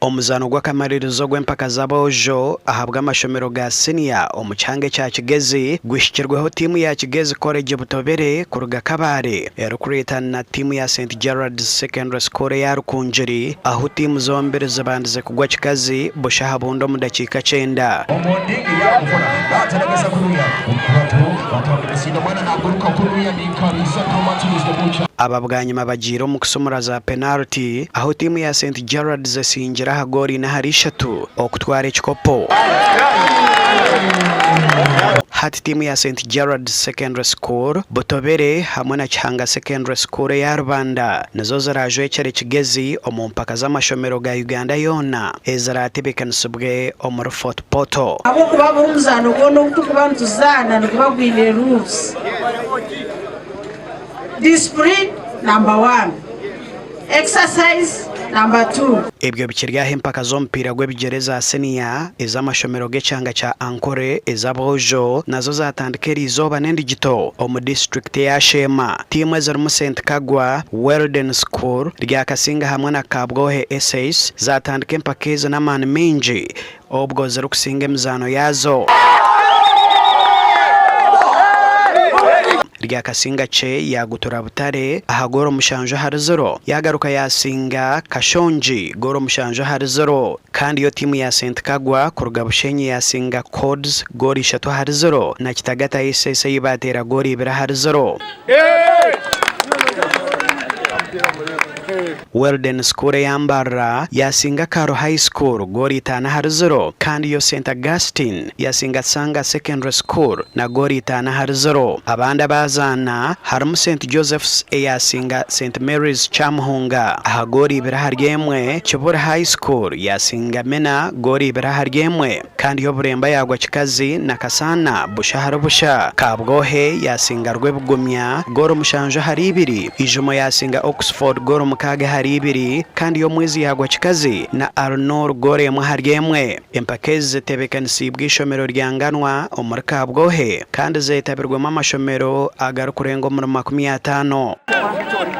Omuzaano gw'akamaririzo gw'empaka z'aboojo ahabw'amashomero ga siniya omu kihanga ekya Kigezi guhikirweho tiimu ya Kigezi College Butobere kuruga Kabale erikureetana na tiimu ya St Gerald's Secondary School eya Rukungiri ahu tiimu zombiri zibandize kugwa kikazi busha aha bundi omu dakiika kyenda. Aba bwanyima bagiire omu kusumura za penaliti ahu tiimu ya St Gerald's esingire aha goolo ina ahari ishatu okutwara ekikopo. Hati tiimu ya St Gerald's Secondary School, Butobere hamwe na Kihanga Secondary School eya Rubanda nizo ziraajwekyere Kigezi omu mpaka z'amashomero ga Uganda yoona eziraatebeekanisibwe omuri Fort Portal. Ahabw'okuba buri muzaano gwona ogu turikuba nituzaana niguba gwine rules. Discipline number one, exercise number two. Ebyo bikiri aha empaka z'omupiira gw'ebigyere eza siniya ez'amashomero g'ekyanga kya Ankore ez'aboojo nazo zatandika eriizooba n'endigito omu disiturikiti eya Sheema. Tiimu ezirimu St Kagwa, Weldon School, Ryakasinga hamwe na Kabwohe SS zatandika empaka ezi n'amaani maingi obwo zirikusinga emizaano yaazo. Ryakasinga kye yaagutura Butare aha goolo mushanju ahari ziro, yaagaruka yaasinga Kashongi goolo mushanju ahari ziro. Kandi yo tiimu ya St Kagwa kuruga Bushenyi yaasinga Codes goolo ishatu ahari ziro na Kitagata SS ei baateera goolo ibiri ahari ziro. Weldon School eya Mbarara yasinga Kaaro High School goolo itaano ahari ziro kandi yo St Augustine yasinga Tsanga Secondary School na goolo itaano ahari ziro. Abandi abaazaana harimu St Joseph's eyasinga St Mary's Kyamuhunga aha goolo ibiri ahari emwe, Kibuli High School yasinga Mena goolo ibiri ahari emwe. Kandi yo Buremba yaagwa Kikazi na Kasaana busha ahari busha. Kabwohe yaasinga Rwebugumya goolo mushanju ahari ibiri, Ijumo yaasinga Oxford goolo mukaaga ahari ibiri, kandi yo Mwizi yaagwa Kikazi na Al-Noor goolo emwe ahari emwe. Empaka ezi zitebeekanisiibwe eishomero rya Nganwa omuri Kabwohe kandi zeetabirwemu amashomero agarikurenga omuri 50.